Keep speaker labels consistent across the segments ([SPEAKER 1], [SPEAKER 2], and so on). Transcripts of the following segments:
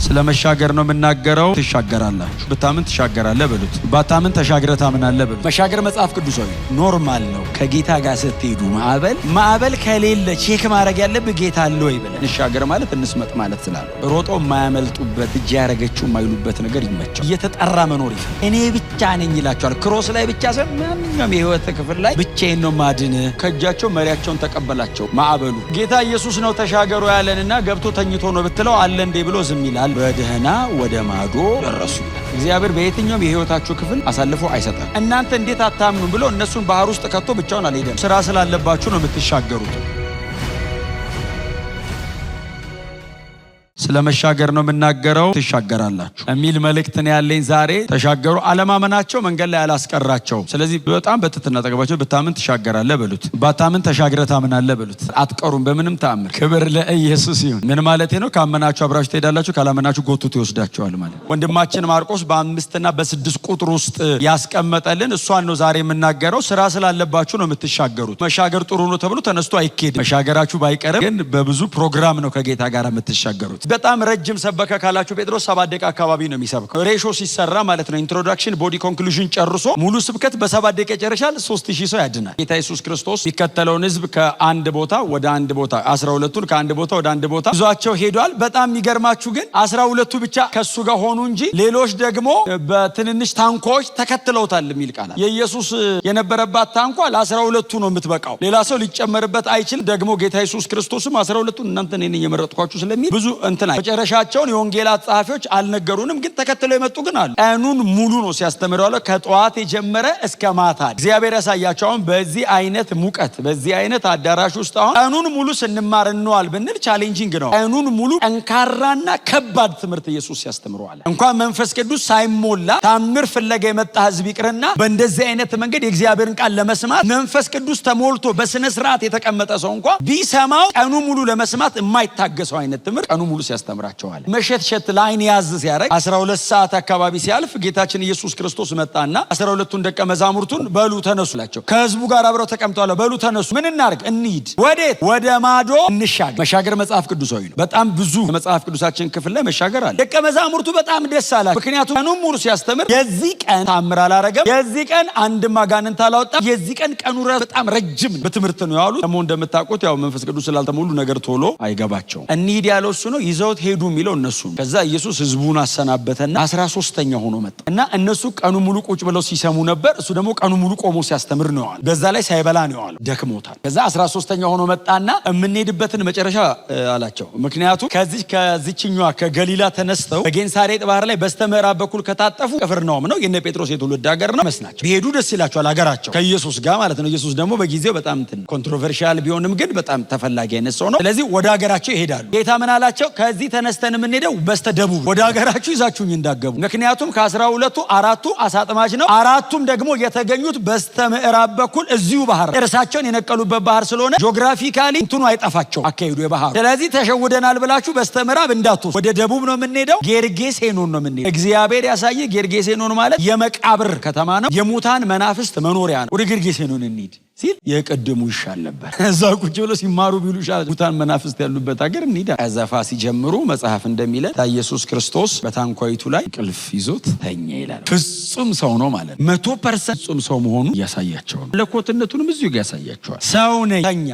[SPEAKER 1] ስለ መሻገር ነው የምናገረው። ትሻገራላችሁ። ብታምን ትሻገራለህ በሉት። ባታምን ተሻግረህ ታምናለህ በሉት። መሻገር መጽሐፍ ቅዱሳዊ normal ነው። ከጌታ ጋር ስትሄዱ ማዕበል ማዕበል ከሌለ check ማድረግ ያለብህ ጌታ አለ ወይ ብለህ። እንሻገር ማለት እንስመጥ ማለት ስላለ ሮጦ የማያመልጡበት፣ እጅ ያረገችው የማይሉበት ነገር ይመቸው። እየተጠራ መኖር ይፈል እኔ ብቻ ነኝ ይላቸዋል። Cross ላይ ብቻ ሳይሆን ማንኛውም የህይወት ክፍል ላይ ብቻዬን ነው ማድን። ከእጃቸው መሪያቸውን ተቀበላቸው። ማዕበሉ ጌታ ኢየሱስ ነው ተሻገሩ ያለንና ገብቶ ተኝቶ ነው ብትለው አለ እንዴ ብሎ ዝም ይላል። በደህና ወደ ማዶ ደረሱ ይላል። እግዚአብሔር በየትኛውም የህይወታችሁ ክፍል አሳልፎ አይሰጣም። እናንተ እንዴት አታምኑ ብሎ እነሱን ባህር ውስጥ ከቶ ብቻውን አልሄደም። ስራ ስላለባችሁ ነው የምትሻገሩት። ስለ መሻገር ነው የምናገረው። ትሻገራላችሁ የሚል መልእክት ነው ያለኝ ዛሬ። ተሻገሩ። አለማመናቸው መንገድ ላይ አላስቀራቸው። ስለዚህ በጣም በትህትና አጠገባቸው ብታምን ትሻገራለህ በሉት። ባታምን ተሻግረህ ታምናለህ በሉት። አትቀሩም በምንም ተአምር። ክብር ለኢየሱስ ይሁን። ምን ማለት ነው? ካመናችሁ አብራችሁ ትሄዳላችሁ፣ ካላመናችሁ ጎትቶ ይወስዳችኋል ማለት። ወንድማችን ማርቆስ በ5ና በ6 ቁጥር ውስጥ ያስቀመጠልን እሷን ነው ዛሬ የምናገረው። ስራ ስላለባችሁ ነው የምትሻገሩት። መሻገር ጥሩ ነው ተብሎ ተነስቶ አይኬድም። መሻገራችሁ ባይቀርም ግን በብዙ ፕሮግራም ነው ከጌታ ጋር የምትሻገሩት። በጣም ረጅም ሰበከ ካላችሁ ጴጥሮስ 7 ደቂቃ አካባቢ ነው የሚሰብከው። Ratio ሲሰራ ማለት ነው። Introduction፣ body፣ conclusion ጨርሶ ሙሉ ስብከት በ7 ደቂቃ ይጨርሻል። 3000 ሰው ያድናል። ጌታ ኢየሱስ ክርስቶስ የሚከተለውን ህዝብ ከአንድ ቦታ ወደ አንድ ቦታ፣ 12ቱን ከአንድ ቦታ ወደ አንድ ቦታ ይዟቸው ሄዷል። በጣም የሚገርማችሁ ግን 12ቱ ብቻ ከሱ ጋር ሆኑ እንጂ ሌሎች ደግሞ በትንንሽ ታንኳዎች ተከትለውታል የሚል ቃል። የኢየሱስ የነበረባት ታንኳ ለ12ቱ ነው የምትበቃው። ሌላ ሰው ሊጨመርበት አይችልም። ደግሞ ጌታ ኢየሱስ ክርስቶስም 12ቱን እናንተ እኔ ነኝ የመረጥኳችሁ ስለሚል ብዙ እንትና መጨረሻቸውን የወንጌላት ጸሐፊዎች አልነገሩንም፣ ግን ተከትለው የመጡ ግን አሉ። ቀኑን ሙሉ ነው ሲያስተምረው ያለው፣ ከጠዋት የጀመረ እስከ ማታ። እግዚአብሔር ያሳያቸው። አሁን በዚህ አይነት ሙቀት፣ በዚህ አይነት አዳራሽ ውስጥ አሁን ቀኑን ሙሉ ስንማር እንዋል ብንል challenging ነው። ቀኑን ሙሉ ጠንካራና ከባድ ትምህርት ኢየሱስ ሲያስተምረዋል። እንኳን መንፈስ ቅዱስ ሳይሞላ ታምር ፍለጋ የመጣ ህዝብ ይቅርና በእንደዚህ አይነት መንገድ የእግዚአብሔርን ቃል ለመስማት መንፈስ ቅዱስ ተሞልቶ በስነ ስርዓት የተቀመጠ ሰው እንኳን ቢሰማው ቀኑ ሙሉ ለመስማት የማይታገሰው አይነት ትምህርት ቀኑ ሙሉ ሲያስተምራቸዋል። መሸትሸት ለአይን ያዝ ሲያደርግ 12 ሰዓት አካባቢ ሲያልፍ ጌታችን ኢየሱስ ክርስቶስ መጣና 12ቱን ደቀ መዛሙርቱን በሉ ተነሱ አላቸው። ከህዝቡ ጋር አብረው ተቀምጠዋል። በሉ ተነሱ፣ ምን እናርግ? እንሂድ። ወዴት? ወደ ማዶ እንሻገር። መሻገር መጽሐፍ ቅዱሳዊ ነው። በጣም ብዙ መጽሐፍ ቅዱሳችን ክፍል ላይ መሻገር አለ። ደቀ መዛሙርቱ በጣም ደስ አላቸው። ምክንያቱም ቀኑን ሙሉ ሲያስተምር የዚህ ቀን ታምር አላረገም፣ የዚህ ቀን አንድም አጋንንት አላወጣም፣ የዚህ ቀን ቀኑ በጣም ረጅም በትምህርት ነው ያሉት። ደግሞ እንደምታውቁት ያው መንፈስ ቅዱስ ስላልተሞሉ ነገር ቶሎ አይገባቸውም። እንሂድ ያለው እሱ ነው። ይዘውት ሄዱ የሚለው እነሱ ነው። ከዛ ኢየሱስ ህዝቡን አሰናበተና 13ኛ ሆኖ መጣ እና እነሱ ቀኑ ሙሉ ቁጭ ብለው ሲሰሙ ነበር። እሱ ደግሞ ቀኑ ሙሉ ቆሞ ሲያስተምር ነው የዋለው። በዛ ላይ ሳይበላ ነው የዋለው፣ ደክሞታል። ከዛ 13ኛ ሆኖ መጣና የምንሄድበትን መጨረሻ አላቸው። ምክንያቱም ከዚህ ከዚችኛዋ ከገሊላ ተነስተው በጌንሳሬጥ ባህር ላይ በስተምዕራብ በኩል ከታጠፉ ቅፍርናሆም ነው፣ የነ ጴጥሮስ የትውልድ ሀገር ነው መስናቸው። ቢሄዱ ደስ ይላቸዋል፣ ሀገራቸው ከኢየሱስ ጋር ማለት ነው። ኢየሱስ ደግሞ በጊዜው በጣም እንትን controversial ቢሆንም ግን በጣም ተፈላጊ አይነት ሰው ነው። ስለዚህ ወደ ሀገራቸው ይሄዳሉ። ጌታ ምን አላቸው? ከዚህ ተነስተን የምንሄደው በስተደቡብ፣ ወደ ሀገራችሁ ይዛችሁኝ እንዳገቡ። ምክንያቱም ከ12ቱ 4ቱ አሳ አጥማጅ ነው። 4ቱም ደግሞ የተገኙት በስተምዕራብ በኩል እዚሁ ባህር እርሳቸውን የነቀሉበት ባህር ስለሆነ geographically እንትኑ አይጠፋቸው አካሄዱ የባህሩ። ስለዚህ ተሸውደናል ብላችሁ በስተምዕራብ እንዳትወስዱ፣ ወደ ደቡብ ነው የምንሄደው። ጌርጌሴኖን ነው የምንሄደው። እግዚአብሔር ያሳየ ጌርጌሴኖን ማለት የመቃብር ከተማ ነው፣ የሙታን መናፍስት መኖሪያ ነው። ወደ ጌርጌሴኖን እንሂድ ሲል የቅድሙ ይሻል ነበር። እዛ ቁጭ ብሎ ሲማሩ ቢሉ ይሻል። ሙታን መናፍስት ያሉበት ሀገር እንሂድ። ቀዘፋ ሲጀምሩ መጽሐፍ እንደሚለን ኢየሱስ ክርስቶስ በታንኳይቱ ላይ እንቅልፍ ይዞት ተኛ ይላል። ፍጹም ሰው ነው ማለት 100% ፍጹም ሰው መሆኑ እያሳያቸው ነው። መለኮትነቱንም እዚሁ ጋር ያሳያቸዋል። ሰው ነኝ ተኛ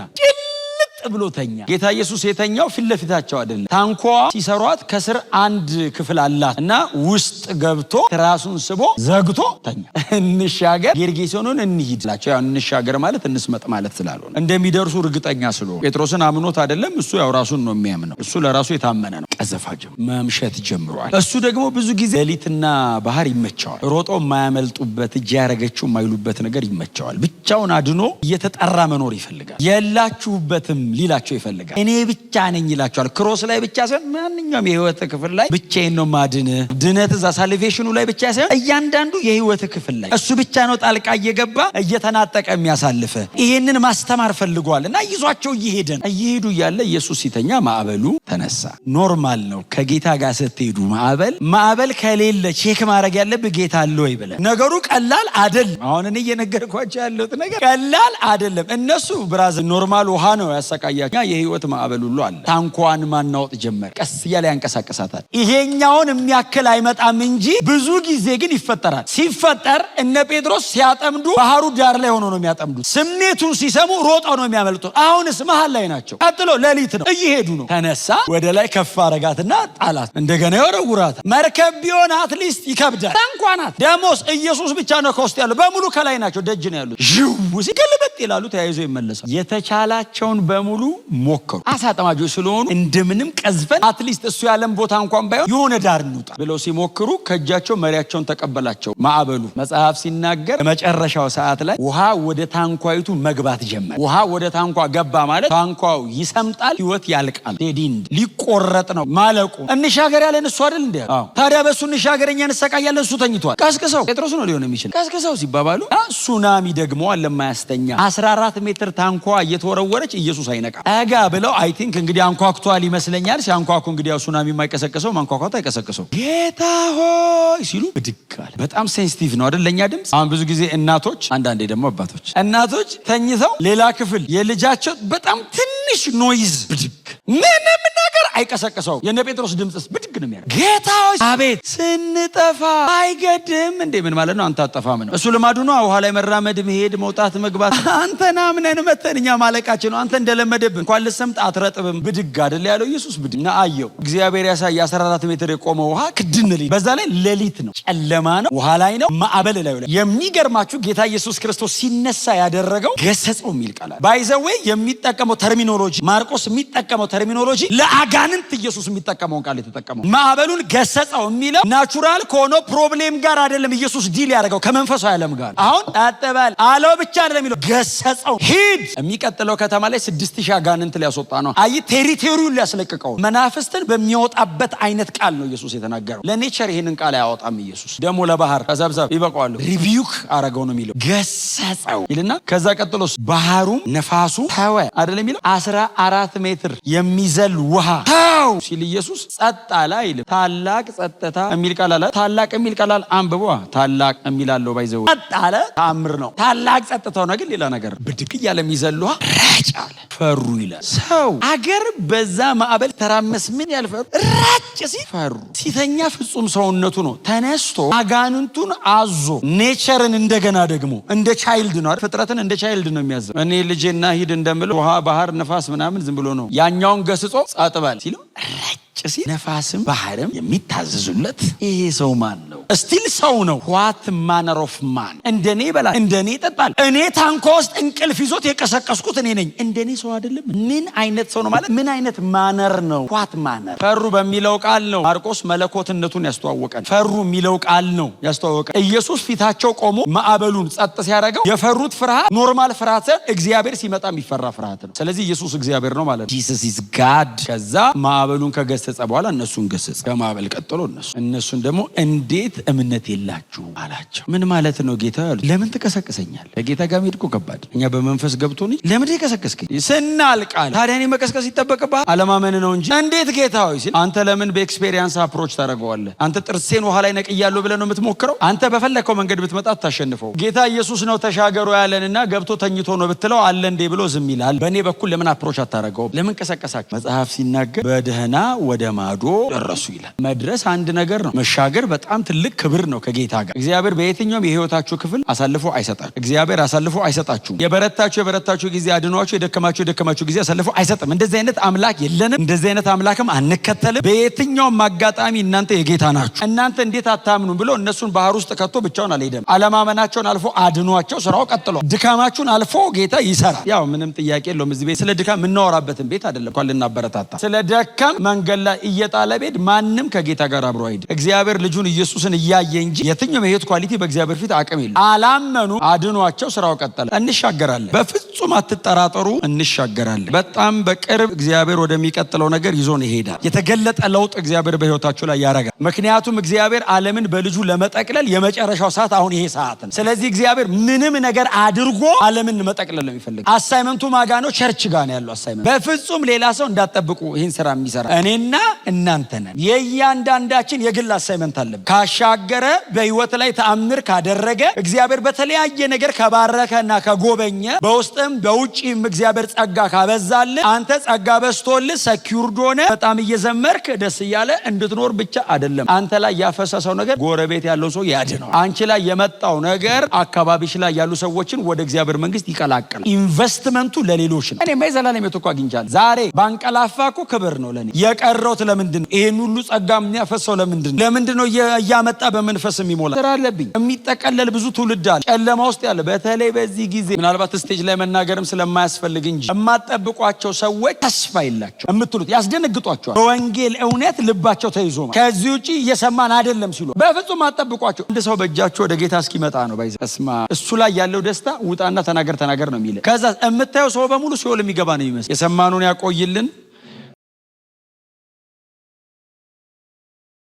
[SPEAKER 1] ብሎ ተኛ። ጌታ ኢየሱስ የተኛው ፊት ለፊታቸው አይደለም። ታንኳዋ ሲሰሯት ከስር አንድ ክፍል አላት እና ውስጥ ገብቶ ራሱን ስቦ ዘግቶ ተኛ። እንሻገር ጌርጌሴኖን እንሂድ አላቸው። ያው እንሻገር ማለት እንስመጥ ማለት ስላልሆነ እንደሚደርሱ እርግጠኛ ስለሆነ ጴጥሮስን አምኖት አይደለም። እሱ ያው ራሱን ነው የሚያምነው። እሱ ለራሱ የታመነ ነው። ቀዘፋ ጀምሮ መምሸት ጀምሯል። እሱ ደግሞ ብዙ ጊዜ ሌሊትና ባህር ይመቸዋል። ሮጦ የማያመልጡበት፣ እጅ ያረገችው የማይሉበት ነገር ይመቸዋል። ብቻውን አድኖ እየተጠራ መኖር ይፈልጋል። የላችሁበትም ሊላቸው ይፈልጋል። እኔ ብቻ ነኝ ይላቸዋል። Cross ላይ ብቻ ሳይሆን ማንኛውም የህይወት ክፍል ላይ ብቻዬን ነው ማድን። ድነት እዛ salvation ኑ ላይ ብቻ ሳይሆን እያንዳንዱ የህይወት ክፍል ላይ እሱ ብቻ ነው ጣልቃ እየገባ እየተናጠቀ የሚያሳልፈ። ይሄንን ማስተማር ፈልጓል እና ይዟቸው እየሄደ ነው። እየሄዱ እያለ ኢየሱስ ሲተኛ ማዕበሉ ተነሳ። Normal ነው። ከጌታ ጋር ስትሄዱ ማዕበል ማዕበል ከሌለ check ማድረግ ያለብህ ጌታ አለ ወይ ብለህ። ነገሩ ቀላል አይደለም። አሁን እኔ እየነገርኳቸው ያለሁት ነገር ቀላል አይደለም። እነሱ brother normal ውሃ ነው ያሰቃ የሚያሰቃያቸው የህይወት ማዕበል ሁሉ አለ። ታንኳን ማናወጥ ጀመር። ቀስ እያለ ያንቀሳቀሳታል። ይሄኛውን የሚያክል አይመጣም እንጂ ብዙ ጊዜ ግን ይፈጠራል። ሲፈጠር እነ ጴጥሮስ ሲያጠምዱ ባህሩ ዳር ላይ ሆኖ ነው የሚያጠምዱት። ስሜቱን ሲሰሙ ሮጠው ነው የሚያመልጡት። አሁንስ መሀል ላይ ናቸው። ቀጥሎ ሌሊት ነው፣ እየሄዱ ነው። ተነሳ፣ ወደ ላይ ከፍ አረጋትና ጣላት። እንደገና ይወረውራታል። መርከብ ቢሆን at least ይከብዳል። ታንኳ ናት። ደሞስ ኢየሱስ ብቻ ነው ከውስጥ ያለው፣ በሙሉ ከላይ ናቸው፣ ደጅ ነው ያሉት። ዥው ሲል ግልብጥ ይላሉ፣ ተያይዞ ይመለሳል። የተቻላቸውን በሙሉ ሞከሩ። አሳ አጥማጆች ስለሆኑ እንደምንም ቀዝፈን at least እሱ ያለን ቦታ እንኳን ባይሆን የሆነ ዳር እንውጣ ብለው ሲሞክሩ ከእጃቸው መሪያቸውን ተቀበላቸው ማዕበሉ። መጽሐፍ ሲናገር በመጨረሻው ሰዓት ላይ ውሃ ወደ ታንኳይቱ መግባት ጀመረ። ውሃ ወደ ታንኳ ገባ ማለት ታንኳው ይሰምጣል፣ ህይወት ያልቃል። Dead end ሊቆረጥ ነው ማለቁ። እንሻገር ያለን እሱ አይደል እንዴ? ታዲያ በእሱ እንሻገር እኛ እንሰቃያለን፣ እሱ ተኝቷል። ቀስቅሰው፣ ጴጥሮስ ነው ሊሆን የሚችል፣ ቀስቅሰው ሲባባሉ ሱናሚ ደግሞ አለ የማያስተኛ። 14 ሜትር ታንኳ እየተወረወረች ኢየሱስ አይነቃ። ጠጋ ብለው I think እንግዲህ አንኳኩቷል ይመስለኛል። ሲያንኳኩ እንግዲህ ያው ሱናሚ የማይቀሰቅሰው ማንኳኳት አይቀሰቅሰው። ጌታ ሆይ ሲሉ ብድግ አለ። በጣም sensitive ነው አይደል ለእኛ ድምፅ። አሁን ብዙ ጊዜ እናቶች፣ አንዳንዴ ደግሞ አባቶች፣ እናቶች ተኝተው ሌላ ክፍል የልጃቸው በጣም ትንሽ noise ብድግ፣ ምንም ነገር አይቀሰቅሰው። የነ ጴጥሮስ ድምፅስ ብድግ ነው የሚያደርግ። ጌታ ሆይ፣ አቤት፣ ስንጠፋ አይገድም እንዴ? ምን ማለት ነው? አንተ አጠፋም ነው። እሱ ልማዱ ነው። ውሃ ላይ መራመድ፣ መሄድ፣ መውጣት፣ መግባት። አንተን አምነን መተን እኛ ማለቃችን ነው። አንተ እንደለመደብን እንኳን ልሰምጥ አትረጥብም። ብድግ አይደል ያለው ኢየሱስ፣ ብድግ እና አየው። እግዚአብሔር ያሳይ፣ 14 ሜትር የቆመ ውሃ ክድን። በዛ ላይ ሌሊት ነው፣ ጨለማ ነው፣ ውሃ ላይ ነው፣ ማዕበል ላይ ላይ። የሚገርማችሁ ጌታ ኢየሱስ ክርስቶስ ሲነሳ ያደረገው ገሰጸው የሚል ቃል by the way የሚጠቀመው terminology፣ ማርቆስ የሚጠቀመው terminology ለአጋንንት ኢየሱስ የሚጠቀመውን ቃል የተጠቀመው። ማዕበሉን ገሰጸው የሚለው natural ከሆነ problem ጋር አይደለም ኢየሱስ deal ያደረገው፣ ከመንፈሳዊ ዓለም ጋር። አሁን ጸጥ በል አለው ብቻ አይደለም የሚለው፣ ገሰጸው። ሂድ፣ የሚቀጥለው ከተማ ላይ 6,000 አጋንንት ሊያስወጣ ነው። አይ territory ውን ሊያስለቅቀው መናፍስትን በሚያወጣበት አይነት ቃል ነው ኢየሱስ የተናገረው። ለ nature ይህንን ቃል አያወጣም ኢየሱስ። ደግሞ ለባህር ተሰብሰብ ይበቃዋል። Rebuke አረገው ነው የሚለው፣ ገሰጸው ይልና ከዛ ቀጥሎስ ባህሩም ነፋሱ ተወ አይደለም የሚለው። 14 ሜትር የሚዘል ውሃ ተው ሲል ኢየሱስ ጸጥ አለ አይልም። ታላቅ ጸጥታ የሚል ቃል አለ። ታላቅ የሚል ቃል አለ። አንብቦ ታላቅ የሚል አለው። By the way ጸጥ አለ ተአምር ነው። ታላቅ ጸጥታው ነው ግን ሌላ ነገር። ብድግ እያለ የሚዘል ውሃ ረጭ አለ። ፈሩ ይላል። ሰው አገር በዛ ማዕበል ተራመስ ምን ያልፈሩ፣ ረጭ ሲል ፈሩ። ሲተኛ ፍጹም ሰውነቱ ነው። ተነስቶ አጋንንቱን አዞ nature ን እንደገና ደግሞ እንደ child ነው፣ ፍጥረትን እንደ child ነው የሚያዘው። እኔ ልጄና ሂድ እንደምለው ውሃ፣ ባህር፣ ነፋስ ምናምን ዝም ብሎ ነው። ያኛውን ገስጾ ጸጥ በል ሲለው ረጭ ሲል ነፋስም ባህርም የሚታዘዙለት ይሄ ሰው ማን ነው? Still ሰው ነው። What manner of man? እንደኔ ይበላል፣ እንደኔ ይጠጣል። እኔ ታንኳ ውስጥ እንቅልፍ ይዞት የቀሰቀስኩት እኔ ነኝ። እንደኔ ሰው አይደለም። ምን አይነት ሰው ነው ማለት ምን አይነት manner ነው? What manner። ፈሩ በሚለው ቃል ነው ማርቆስ መለኮትነቱን ያስተዋወቀን። ፈሩ የሚለው ቃል ነው ያስተዋወቀን። ኢየሱስ ፊታቸው ቆሞ ማዕበሉን ጸጥ ሲያደርገው የፈሩት ፍርሃት normal ፍርሃት ሳይሆን እግዚአብሔር ሲመጣ የሚፈራ ፍርሃት ነው። ስለዚህ ኢየሱስ እግዚአብሔር ነው ማለት ነው። Jesus is God። ከዛ ማዕበሉን ከገሰጸ በኋላ እነሱን ገሰጸ። ከማዕበል ቀጥሎ እነሱን ደግሞ እንዴት እምነት የላችሁ አላቸው። ምን ማለት ነው ጌታ ያሉት። ለምን ትቀሰቅሰኛል? ከጌታ ጋር መሄድ እኮ ከባድ። እኛ በመንፈስ ገብቶን ለምን የቀሰቀስከኝ ስናልቃል። ታዲያ እኔ መቀስቀስ ይጠበቅብሃል? አለማመን ነው እንጂ። እንዴት ጌታ ሆይ ሲል አንተ ለምን በ experience approach ታደርገዋለህ? አንተ ጥርሴን ውሃ ላይ ነቅያለሁ ብለህ ነው የምትሞክረው? አንተ በፈለግከው መንገድ ብትመጣ አታሸንፈው። ጌታ ኢየሱስ ነው ተሻገሩ ያለንና ገብቶ ተኝቶ ነው ብትለው አለ እንዴ ብሎ ዝም ይላል። በእኔ በኩል ለምን approach አታደርገው? ለምን ቀሰቀሳችሁ? መጽሐፍ ሲናገር በደህና ወደ ማዶ ደረሱ ይላል። መድረስ አንድ ነገር ነው። መሻገር በጣም ትልቅ ክብር ነው ከጌታ ጋር። እግዚአብሔር በየትኛውም የህይወታችሁ ክፍል አሳልፎ አይሰጣችሁ። እግዚአብሔር አሳልፎ አይሰጣችሁም። የበረታችሁ ጊዜ አድኗችሁ፣ የደከማችሁ ጊዜ አሳልፎ አይሰጥም። እንደዚህ አይነት አምላክ የለንም። እንደዚህ አይነት አምላክም አንከተልም። በየትኛውም አጋጣሚ እናንተ የጌታ ናችሁ። እናንተ እንዴት አታምኑም ብሎ እነሱን ባህር ውስጥ ከቶ ብቻውን አልሄደም። አለማመናቸውን አልፎ አድኗቸው ስራው ቀጥሏል። ድካማችሁን አልፎ ጌታ ይሰራል። ያው ምንም ጥያቄ የለውም። እዚህ ቤት ስለ ድካም የምናወራበትን ቤት አይደለም። እንኳን ልናበረታታ ስለ ደካም መንገድ ላይ እየጣለ ቤት ማንም ከጌታ ጋር አብሮ አይሄድም። እግዚአብሔር ልጁን ኢየሱስን እያየ እንጂ የትኛውም የህይወት quality በእግዚአብሔር ፊት አቅም የለም። አላመኑ፣ አድኗቸው፣ ስራው ቀጠለ። እንሻገራለን። በፍጹም አትጠራጠሩ፣ እንሻገራለን። በጣም በቅርብ እግዚአብሔር ወደሚቀጥለው ነገር ይዞን ይሄዳል። የተገለጠ ለውጥ እግዚአብሔር በህይወታችሁ ላይ ያደርጋል። ምክንያቱም እግዚአብሔር ዓለምን በልጁ ለመጠቅለል የመጨረሻው ሰዓት አሁን ይሄ ሰዓት ነው። ስለዚህ እግዚአብሔር ምንም ነገር አድርጎ ዓለምን መጠቅለል ነው የሚፈልግ። Assignment ኡ ማጋ ነው? Church ጋ ነው ያለው assignment። በፍጹም ሌላ ሰው እንዳትጠብቁ። ይህን ስራ የሚሰራ እኔና እናንተ ነን። የእያንዳንዳችን የግል assignment አለብን። ካሸ ካሻገረ፣ በህይወት ላይ ተአምር ካደረገ፣ እግዚአብሔር በተለያየ ነገር ከባረከና ከጎበኘ፣ በውስጥም በውጪም እግዚአብሔር ጸጋ ካበዛልህ፣ አንተ ጸጋ በዝቶልህ secured ሆነህ በጣም እየዘመርክ ደስ እያለ እንድትኖር ብቻ አይደለም። አንተ ላይ ያፈሰሰው ነገር ጎረቤት ያለው ሰው ያድነዋል። አንቺ ላይ የመጣው ነገር አካባቢሽ ላይ ያሉ ሰዎችን ወደ እግዚአብሔር መንግስት ይቀላቅላል። ኢንቨስትመንቱ ለሌሎች ነው። እኔማ የዘላለም ሕይወት እኮ አግኝቻለሁ። ዛሬ ባንቀላፋ እኮ ክብር ነው ለኔ። የቀረውት ለምንድን ነው? ይሄን ሁሉ ጸጋ የሚያፈሰው ለምንድን ነው? ለምንድን ነው እያመጣ በመንፈስ የሚሞላ? ስራ አለብኝ። የሚጠቀለል ብዙ ትውልድ አለ፣ ጨለማ ውስጥ ያለ። በተለይ በዚህ ጊዜ ምናልባት stage ላይ መናገርም ስለማያስፈልግ እንጂ የማትጠብቋቸው ሰዎች ተስፋ የላቸው የምትሉት ያስደነግጧቸዋል። በወንጌል እውነት ልባቸው ተይዞ ከዚህ ውጭ እየሰማን አይደለም ሲሉ በፍጹም አትጠብቋቸው። አንድ ሰው በእጃቸው ወደ ጌታ እስኪመጣ ነው። ባይዘ እስማ እሱ ላይ ያለው ደስታ ውጣና ተናገር ተናገር ነው የሚለ። ከዛ የምታየው ሰው በሙሉ ሲኦል የሚገባ ነው የሚመስል። የሰማኑን ያቆይልን።